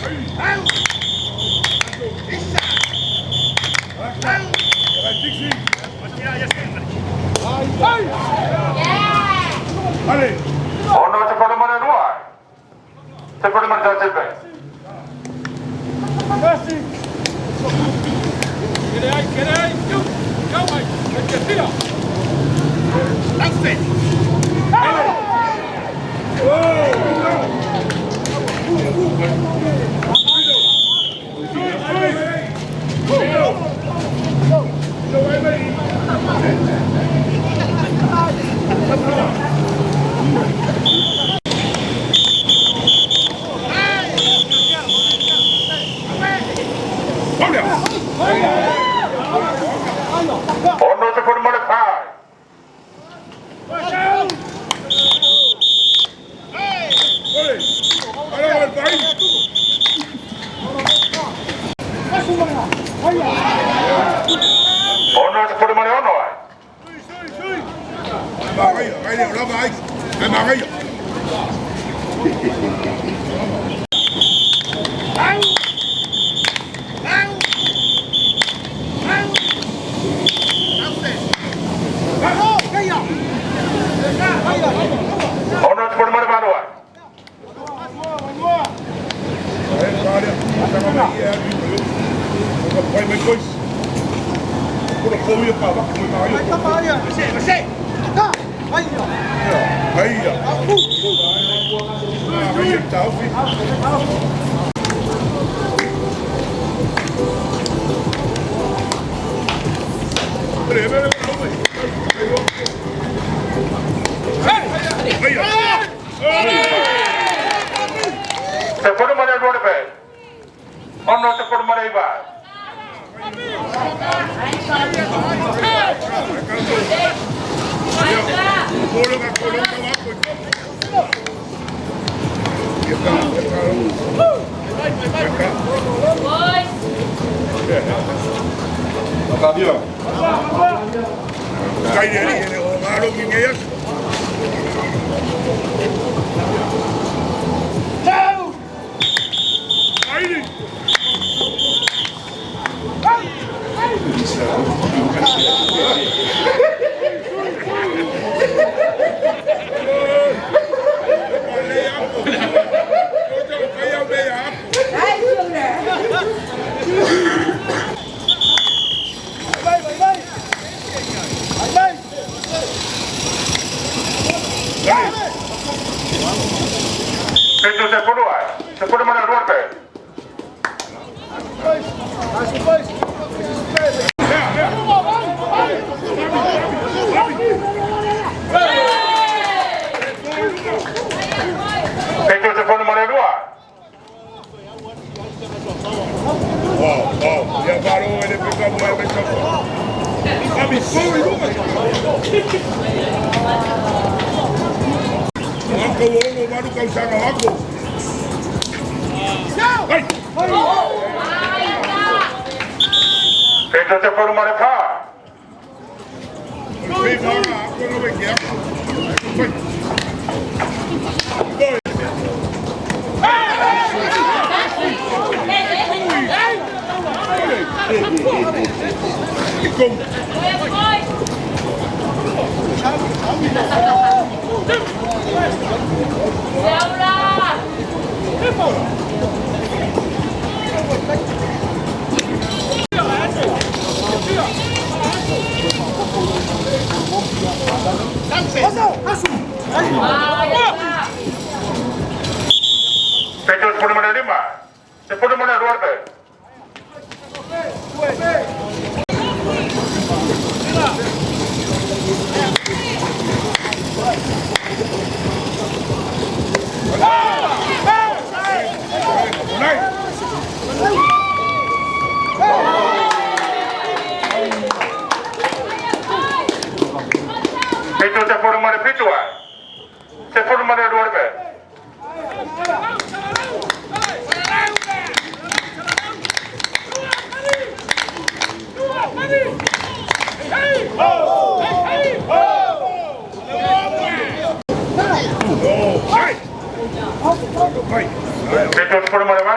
60 le 64. 66. 68 ai. 12 pe. 69. 70 ai. 12 pe. 72. 74. 75. 12 pe. 77 ai. 12 pe. Put him on the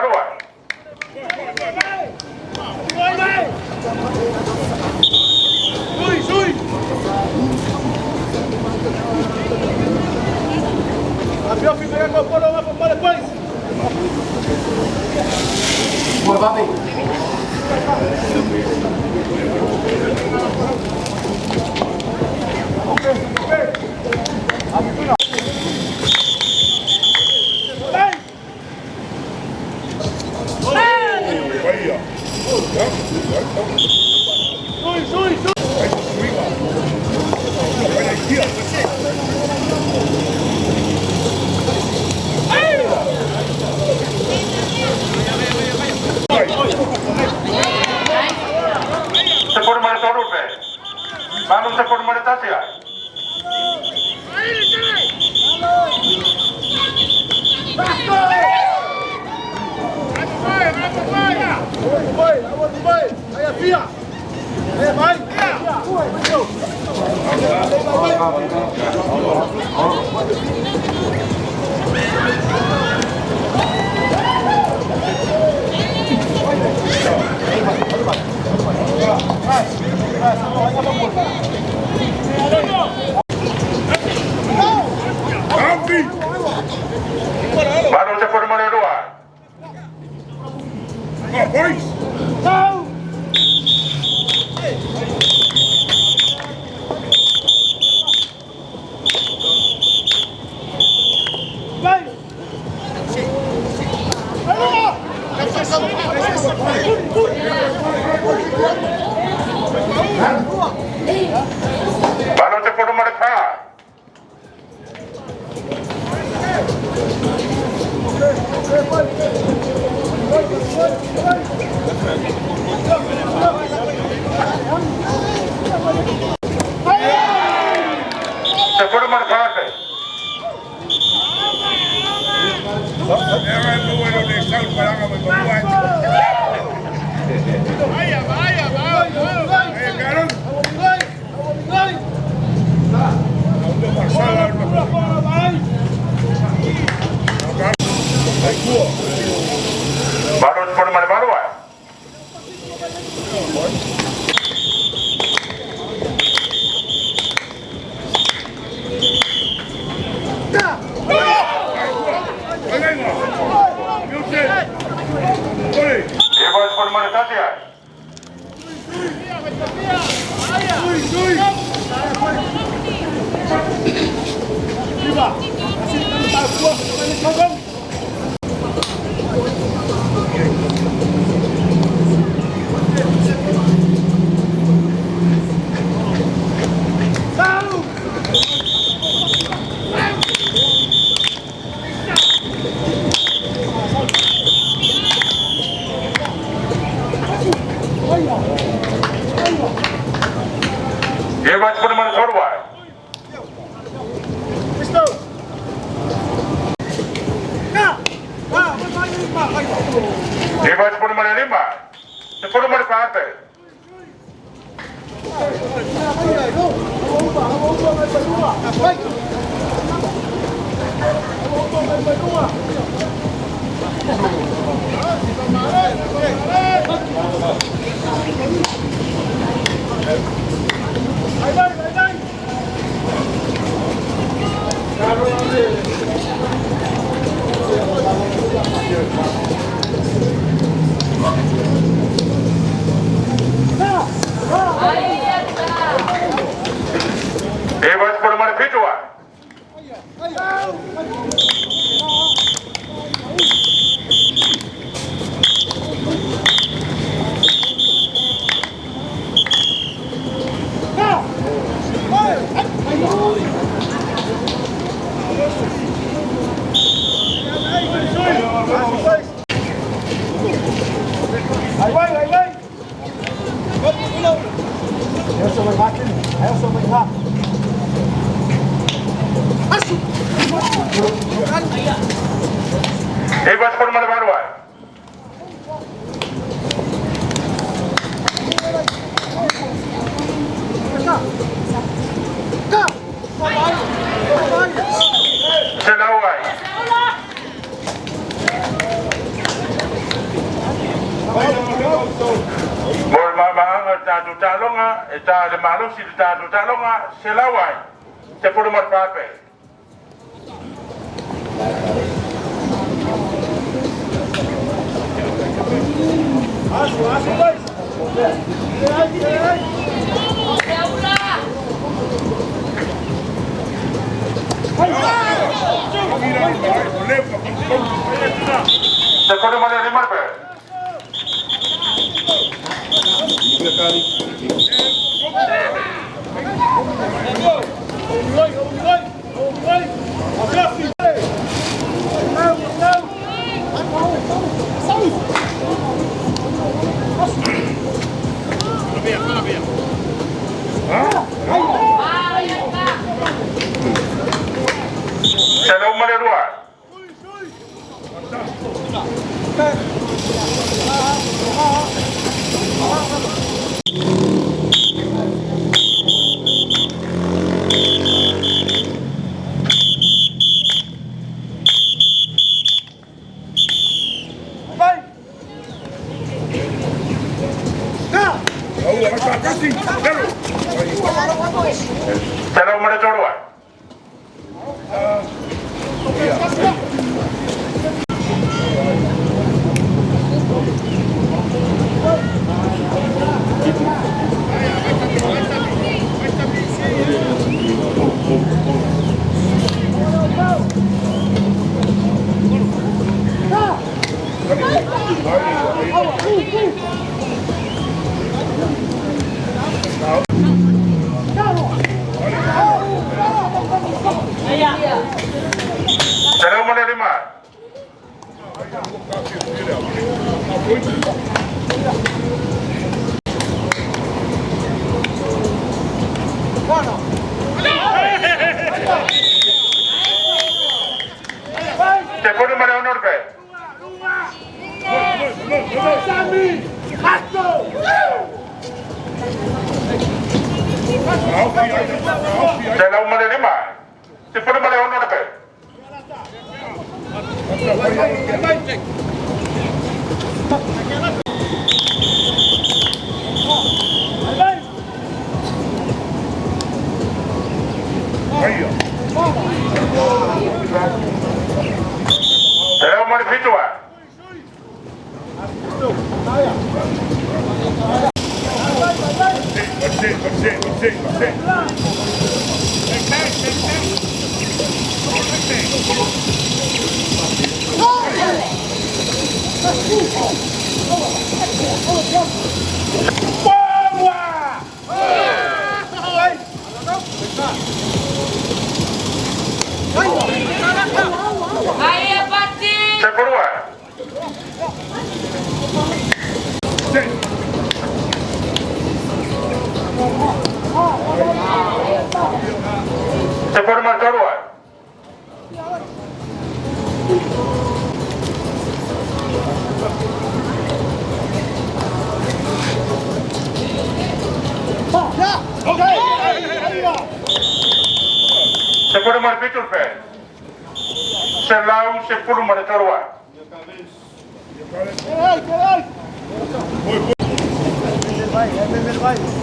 Mo le maamaaga o le tatou taaloga e ta le malosi le tatou taaloga 114,000. 15 pe. 102. 103. 105. 16 pe. 105. 16 pe. 107. 12. 13. 17 pe. 113. 15. 17.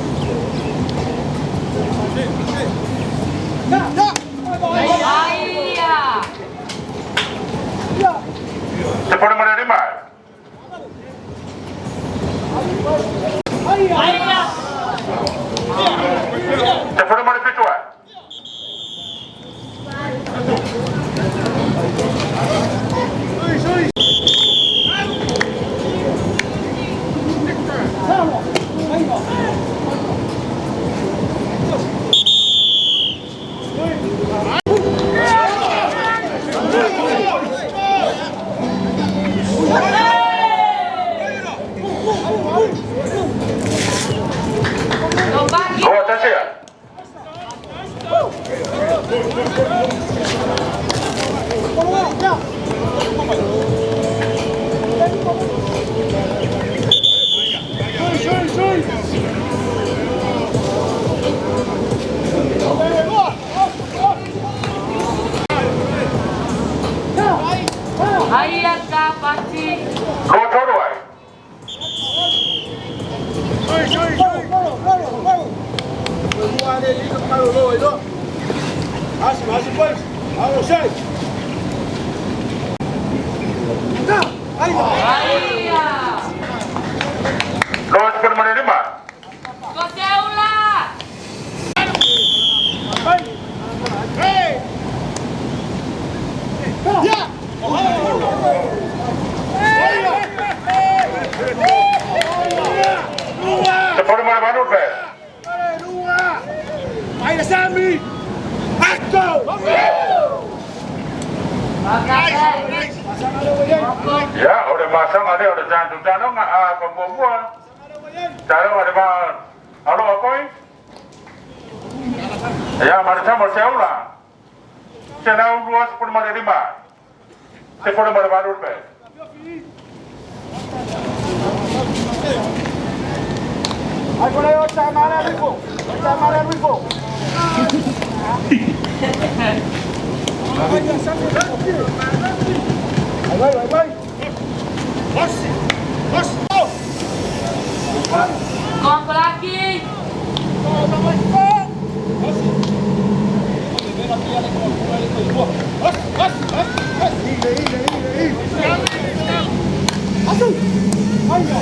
25. Koseula! 18 pe. Ya, o le masaga lea o le tatou taaloga a faamuamua. Taaloga le va alo a koi. Ya, ma le tama o Seula. 125, 18 pe. Konkolaki!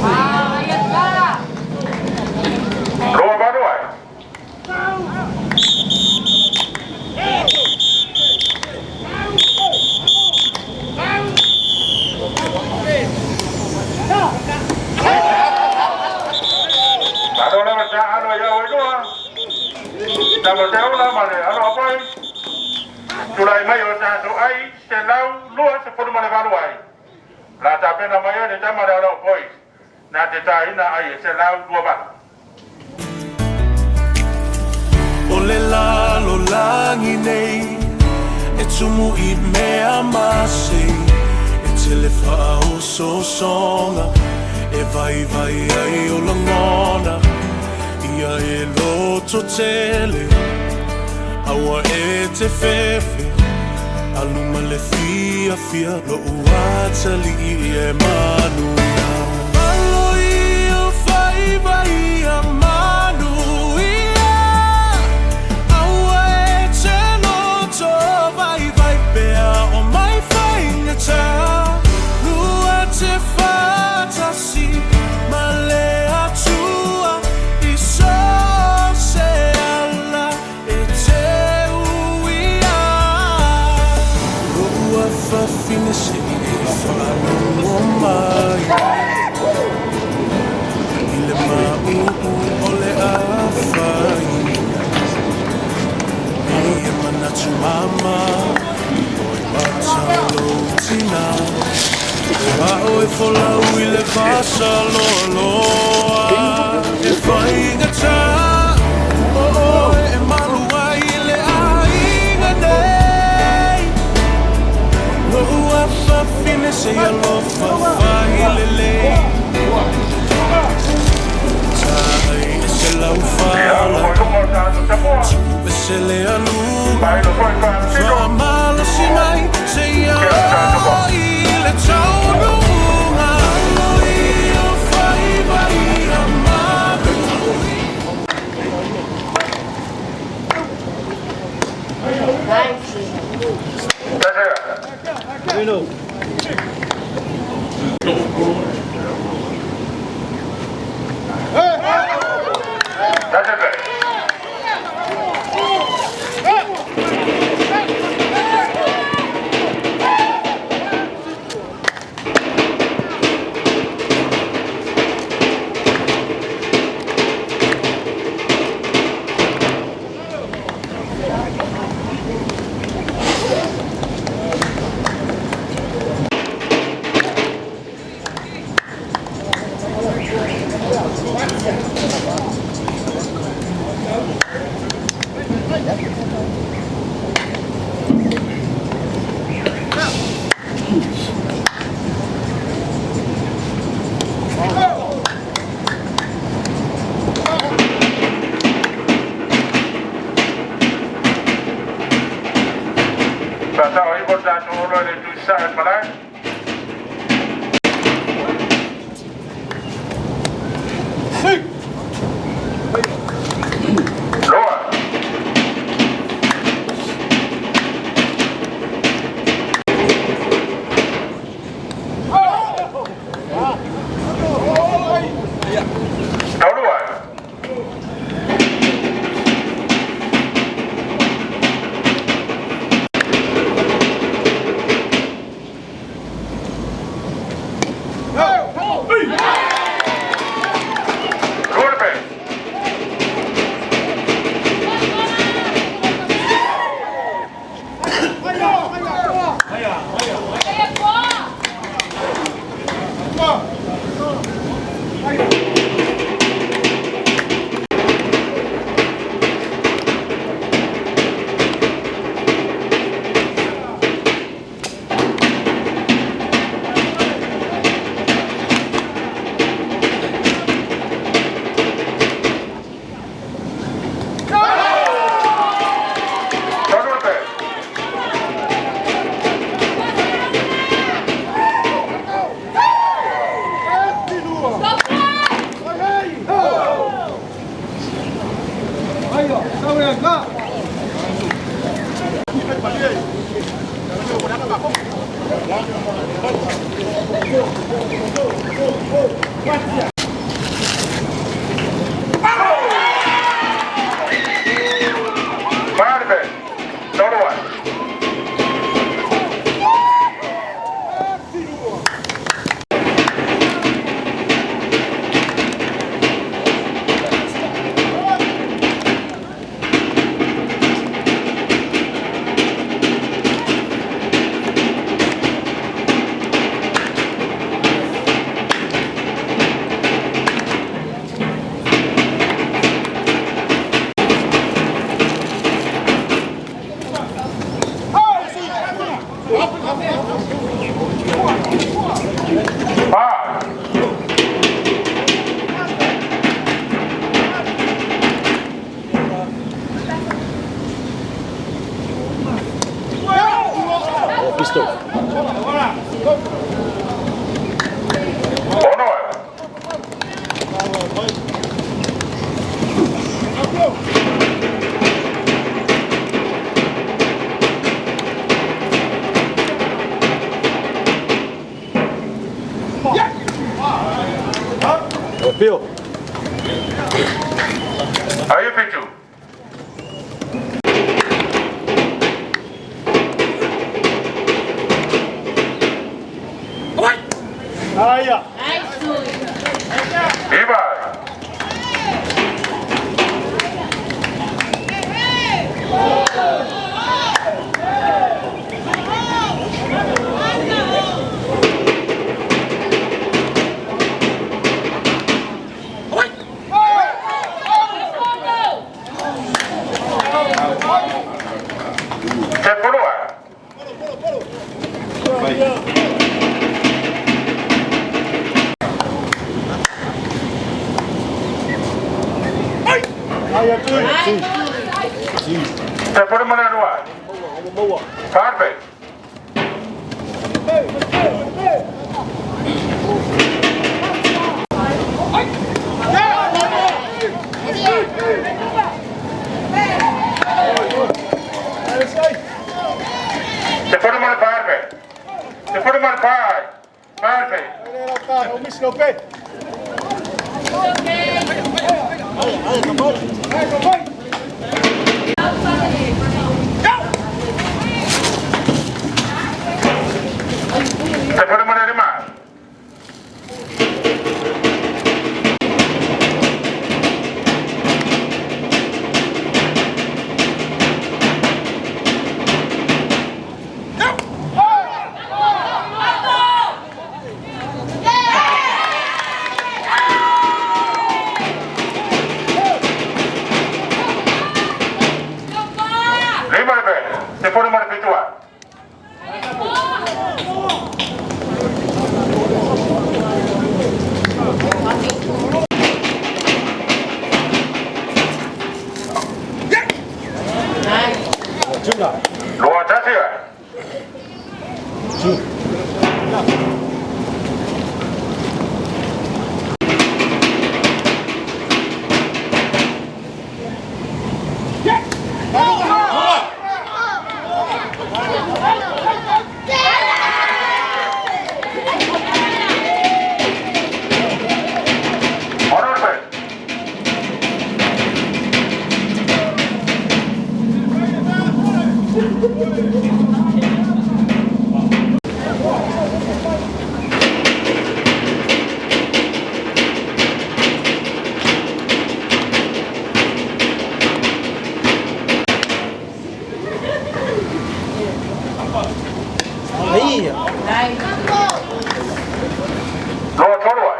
Ah, ayan ka! 28 ai. Malo le ma alo ia oi lua. Tama Seula ma le alo a koi. Tulai mai o tatou ai 128 ai. La tapena mai ai le tama le alo a koi. Na te tāina ai e 128. O le lalolagi nei e tumu i mea masei e tele faaososoga e vaivai ai o lagona ia e loto tele aua e te fefe aluma le fiafia lo'u atalii e manuia Alo ia faiva ia manuia Aua e te loto vaivai pea o mai faigata Lua te faatasi ma le Atua i so o se ala e te uia Lo'u afafine se'i e faalogo mai I le maʻuʻu o le afai E manatu mama Oe matalo tina Ma'o e folau i le fasaloaloa E faigata O oe e malu ai i le aiga nei Lo'u afafine se alofa failelei Taai e se Ia, laufala o lunga o tatou tamoa. Tu'u e se le aluga Mai lo foi faasino. Fa'amalosi mai seia Ke o tatou oo i le taunu'uga Alo ia o faiva ia manuia Tasi. Fa le pe. Tolu ai. Fa. Pistol. Ono ai. Pio. Aí, Pichu. Aia. Iba. Se polo ai. Aia tui. Se polo mana rua. Fa le pe. Se polo mana fa le pe. Se polo mana fa. Fa le pe. Se polo mana lima. Lima le pe. Se polo mana pitu ai. Lua tasi ai. Ono le pe. Aia. Lua tolu ai.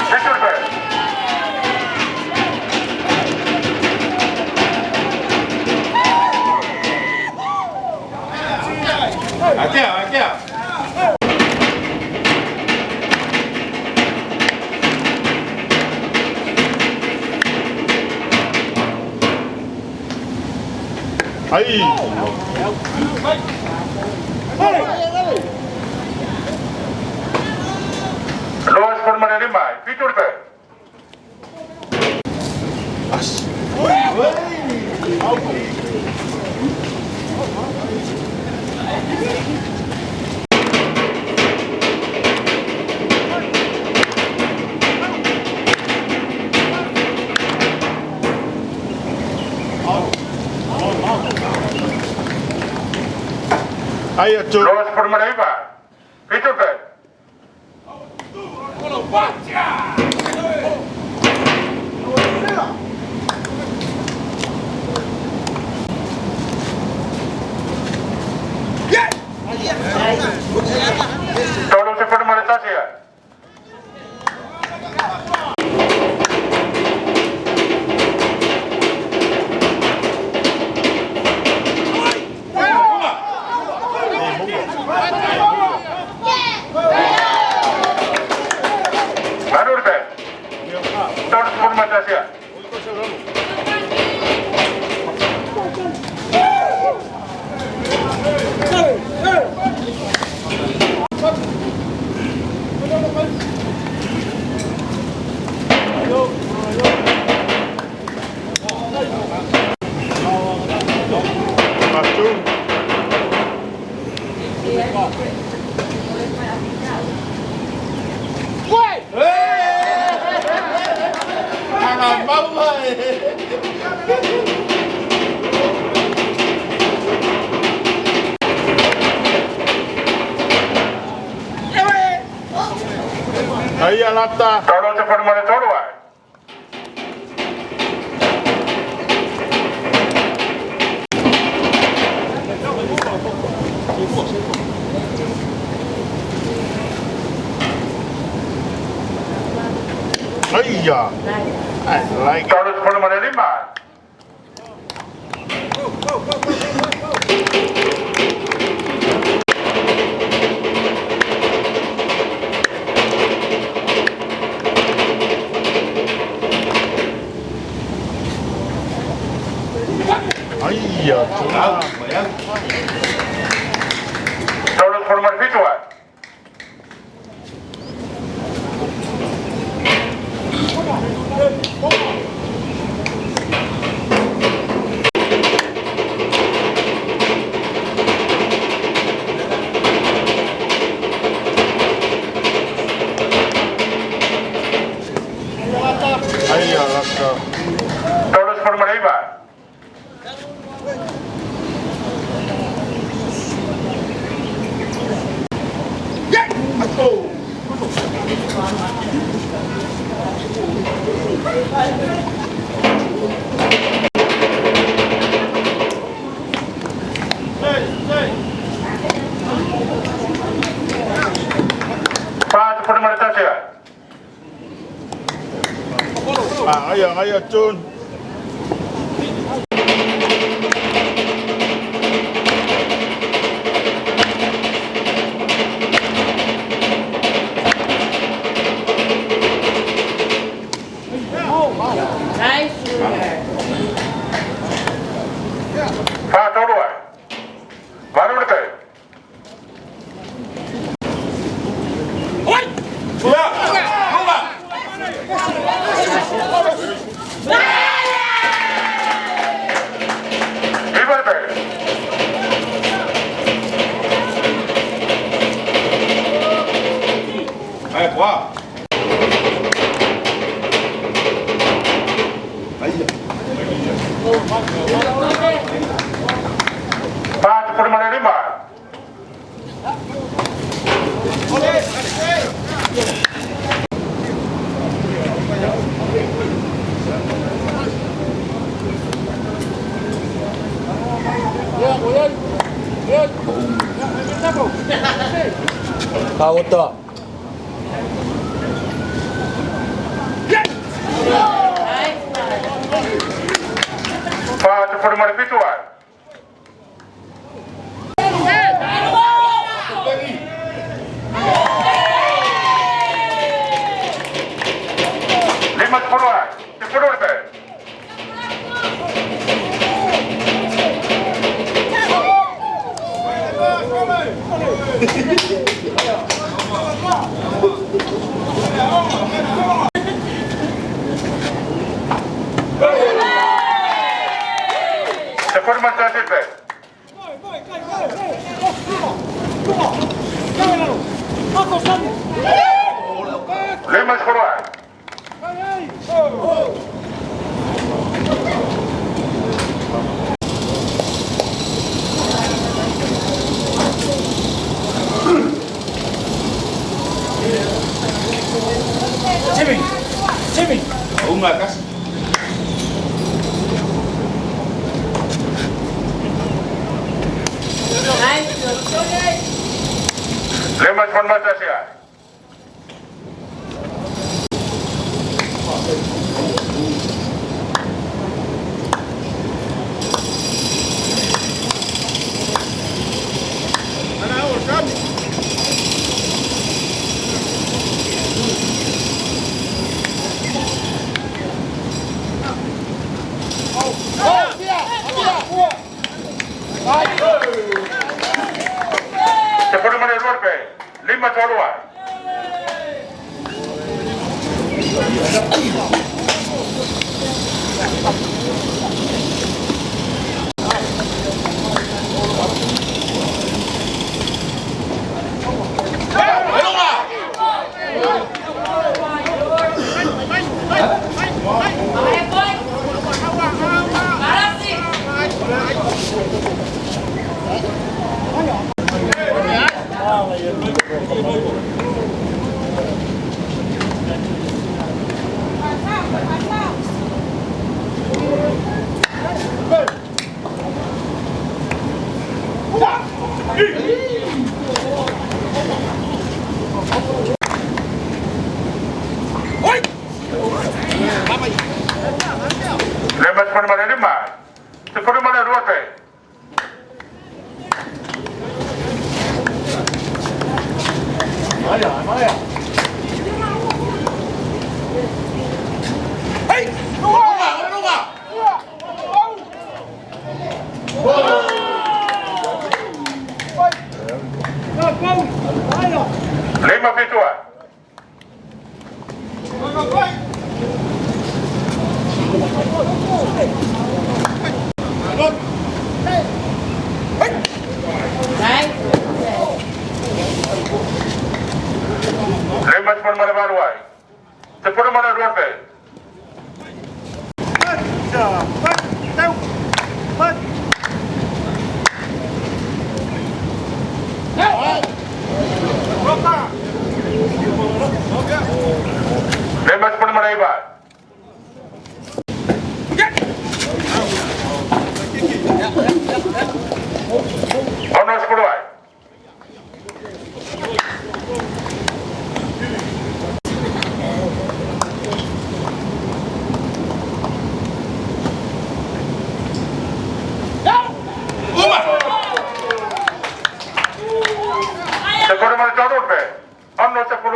Fitu le pe. Ai. Lua sefulu ma le lima ai. Fitu le pe. Ai tu. 29. 7 pe. 31. Baru pe. 31. Matu. Ai lata. 33. Ai ya. I like it. 35. Ai ya. 37. Ai ya lata. 39. 41. Ah, ai ya, ai ya Jun. Nice. 4 8 pe. 9 pe. 45. 47. 50 10 pe. Ma le 1. 12 pe. 5 3 ai. 5 12 pe. 5 7 ai.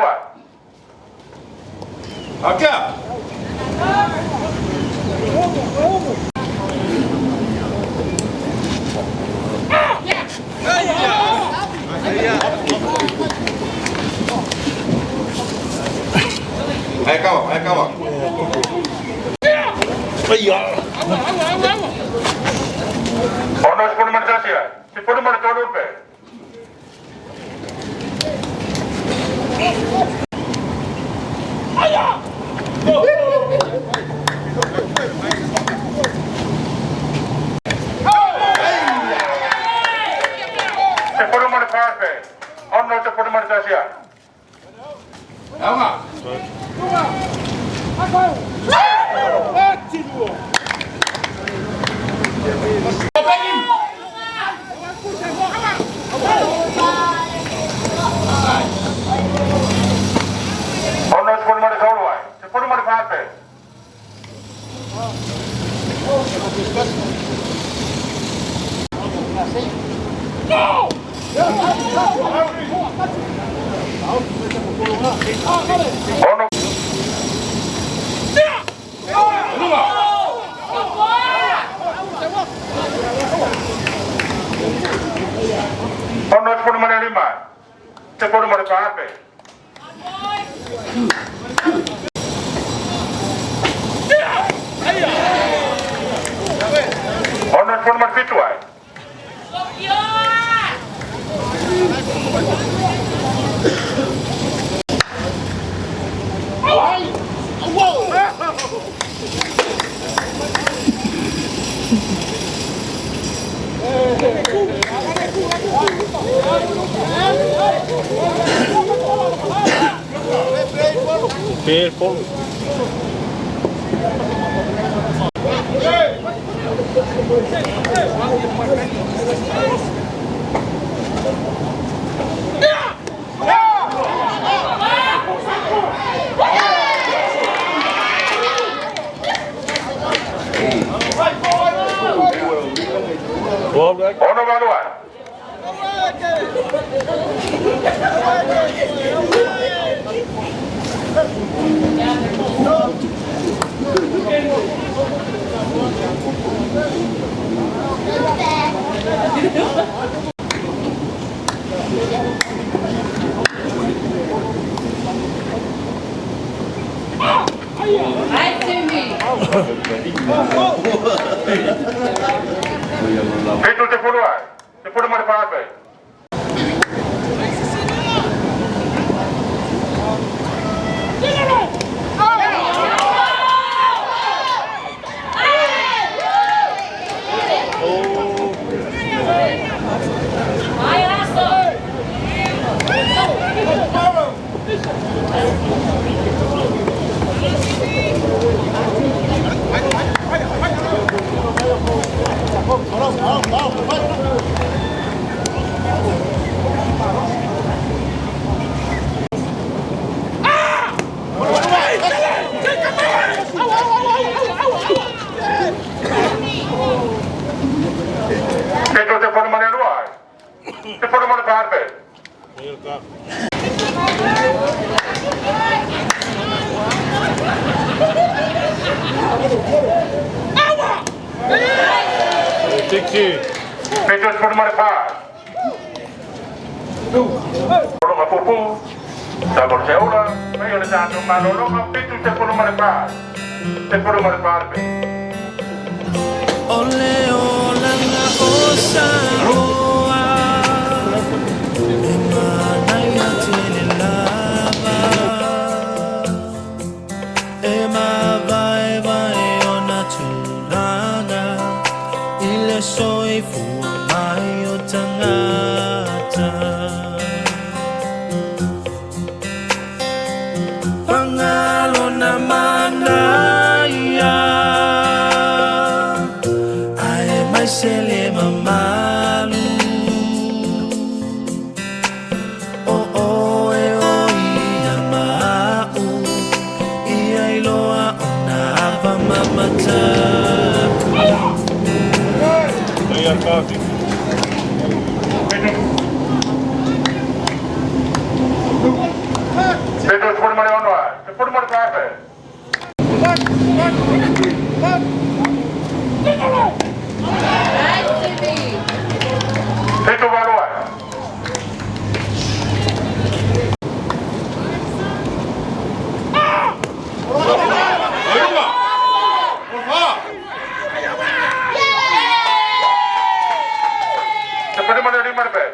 58 ai. 12 pe. 59. 60 ai. 13 pe. 60 ai. 61 ai. 13 pe. 14 pe. 61 ai. 63 ai. 14 pe. 6 65. 14 pe. 67 ai. 70 ai, 14 pe. 72 ai, 14 pe. Tiki. 74. Longa pupu. Tabo te ora, mai o le tātou malologa, 74. 14 pe. Ole olanga o Samoa E manaia tele lava E mavaevae ona tulaga I le soifua mai o tagata Paga lona manaia Ae mai se le mamalu O oe o ia ma'u Ia iloa ona ava mamataku. Ia kafi. 76 ai, 14 pe. Nice, Jimmy. 78 ai. 15 pe.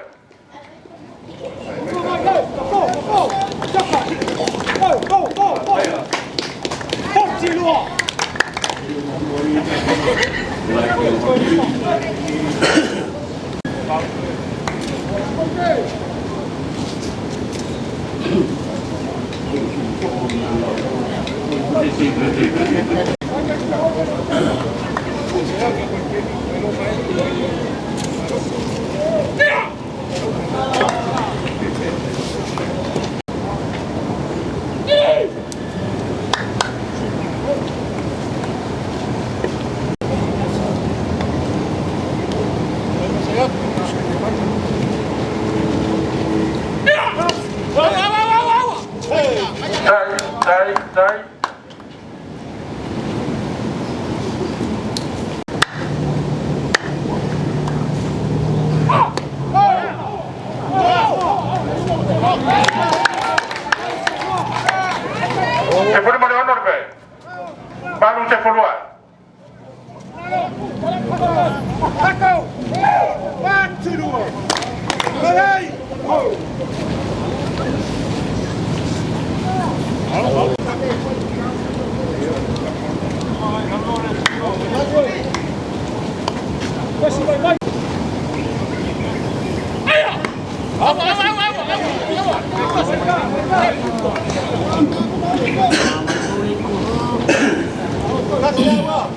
Tai, tai, tai. 16 pe. 80 ai. 81.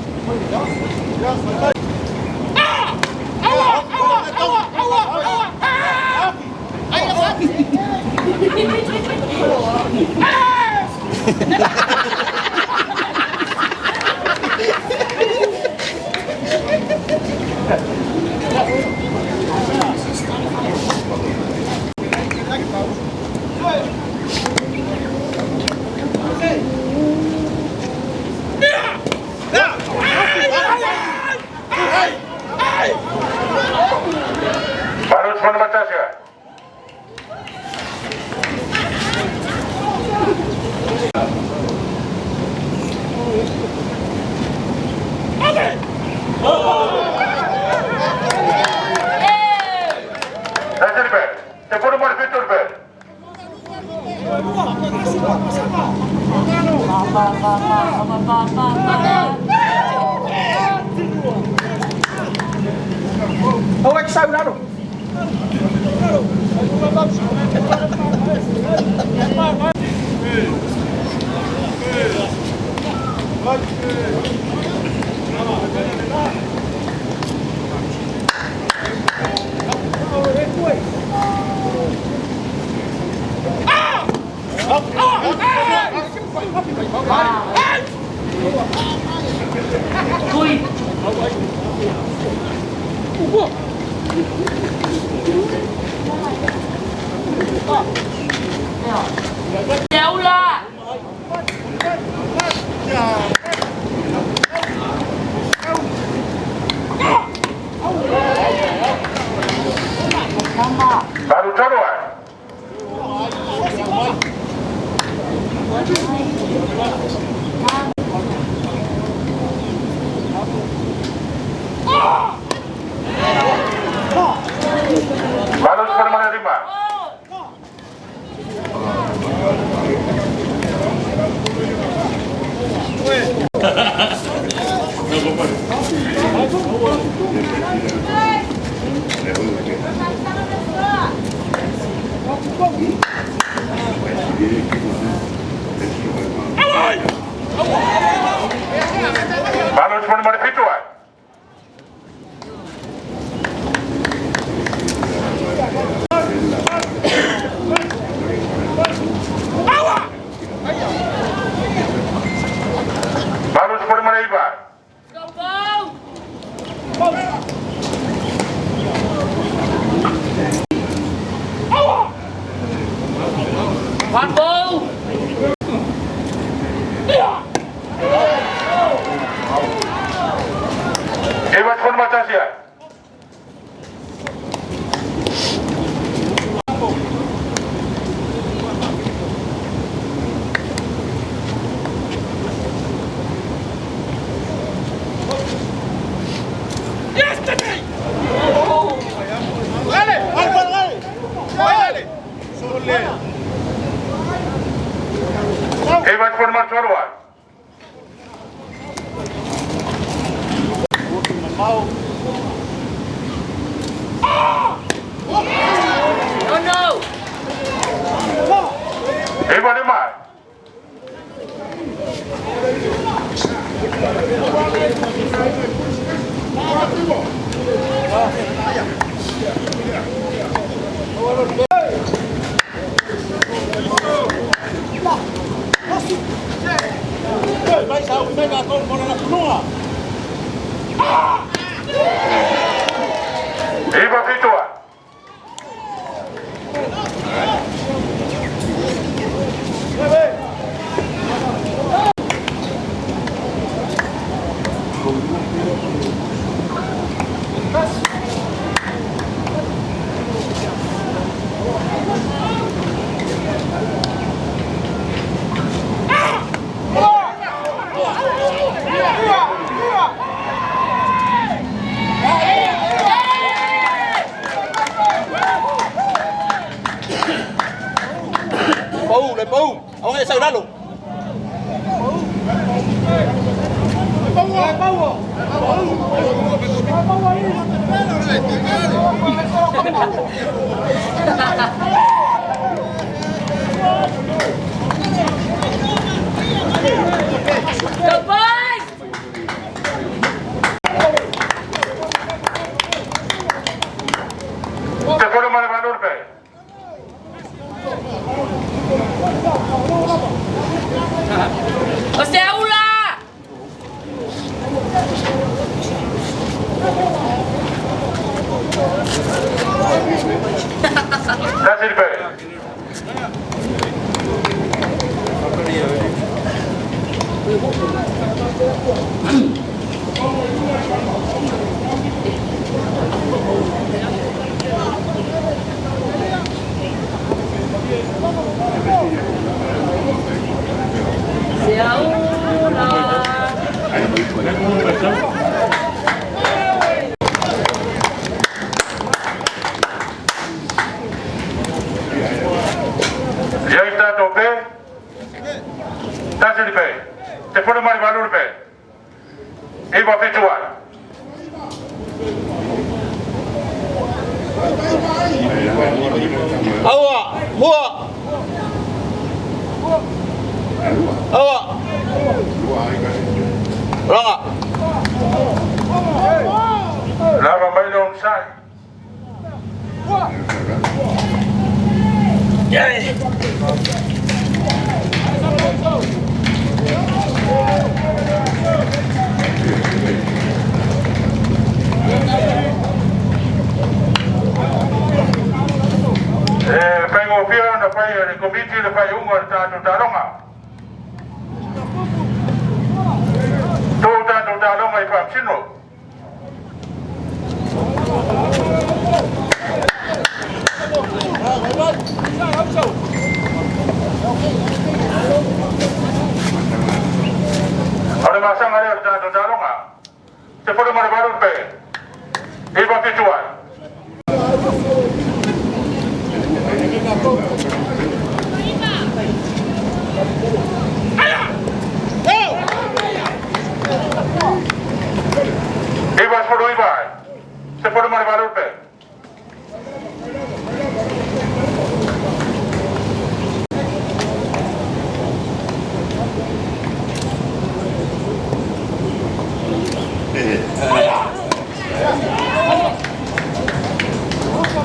pe. Seula! Valu tolu ai. Valu 15. Valu 17 ai. Valu 19. Go, go! One ball! Iwa 11 ai. Iwa 13 ai. No, no! Iwa lima. Iwa fitu ai. Pau, le pau. Ông ấy sao đó luôn. Go, boys! Te ma le valu pe. O Seula! Tasi pe. Lava mai le onosai. E faigofie ona fai e le Komiti le faaiuga o le tatou taaloga. Tuu tatou taaloga i faamasino. O le masaga lea o le tatou taaloga. 18 pe. 9 7 ai. 99 ai. 18 pe.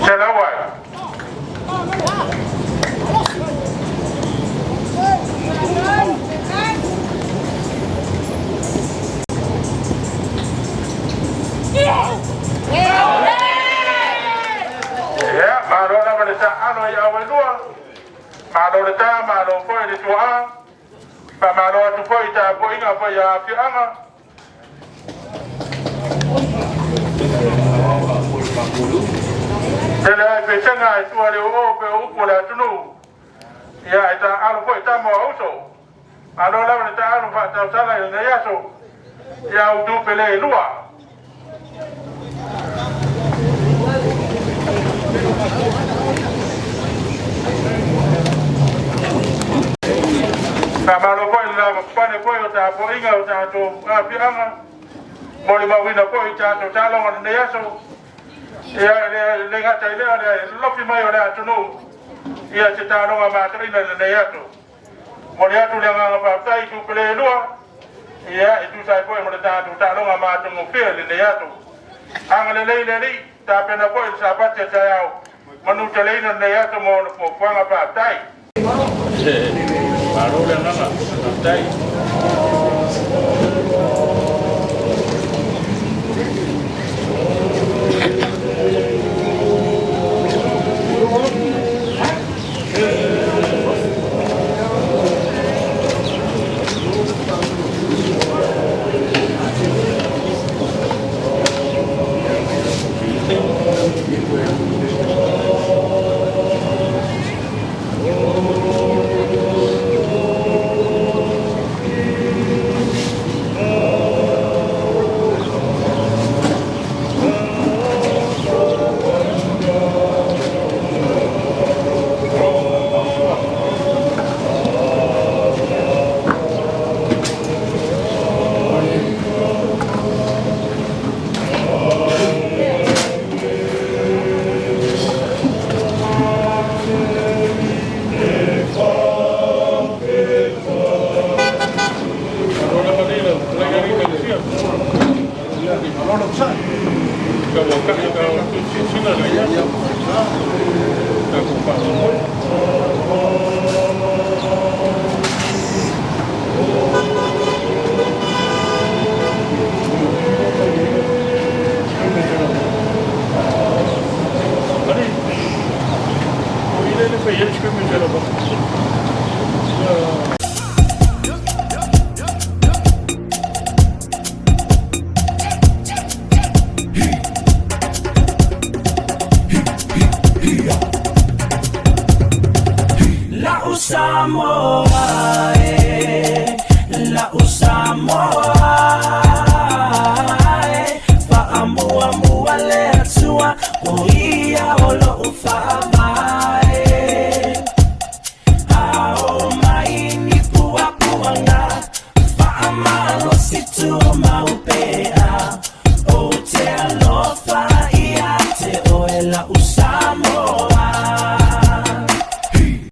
100 ai. Ia, malo lava le taalo i auelua. Malo le tā, malo foi le tuaa. Faamalo atu foi i tapuaiga foi a afioaga. Tele ai pesega e tua le oo pe o upu o le atunuu. Ia, e taaalo foi tama o uso. Malo lava le taalo faatausala i lenei aso. Ia utu pele e lua. Faamalo foi le lavapapale foi o tapuaiga o tatou afioaga. Molimauina foi i tatou taaloga lenei aso. Ia, le le gata i lea le lofi mai o le atunuu. Ia se taaloga matoina i lenei aso. Momoli atu le agaga faafetai i tupele e lua. Ia, e tusa ai foi ma le tatou taaloga matagofie i lenei aso. Agalelei le Alii, tapena foi le Sapati a taeao. Manuteleina lenei aso mo ona fuafuaga faafetai. Malo le agaga, faafetai. La'u Samoa e, la'u Samoa e, fa'amuamua le Atua o ia o lo'u fa'a.